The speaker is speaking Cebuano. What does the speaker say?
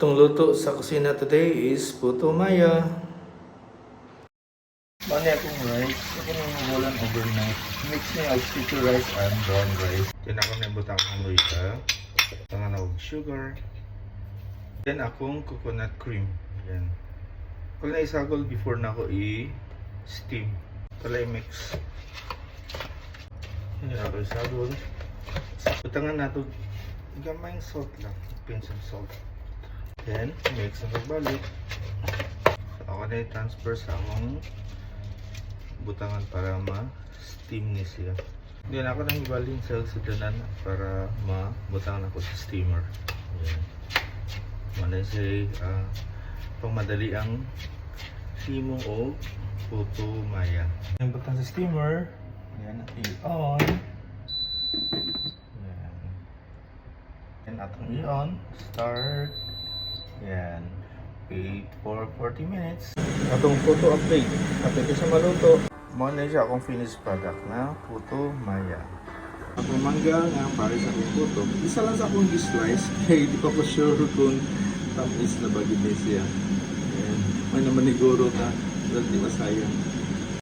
Atong luto sa kusina today is puto maya. Mao ni akong rice. Ako nang hugulan overnight. Mix niya og sticky rice and brown rice. Then ako na ibutang akong luya. Butangan og sugar. Then akong coconut cream. Yan. Kung na isagol before na ako i-steam. Tala i-mix. Yan ako isagol. Butangan nato gamayng salt lang. Pinch of salt. Then, mix na pagbalik. So, ako na i-transfer sa akong butangan para ma-steam ni siya. Then, ako nang ibalhin sa sudlanan para mabutangan ako sa steamer. Yan. Mao na siya pangmadali ang himo og puto maya. Yung butang sa steamer, yan, i-on. Yan. Yan atong i-on. Start. Yan. Wait for 40 minutes. Atong puto update. Apil ko sa maluto. Mao na siya akong finished product na puto maya. Akong mangga nga para sa akong puto. Isa lang sa akong slice kay di pa ko sure kung tamis na ba gid ni siya. Yan. May naman niguro ta. Pero di masayang.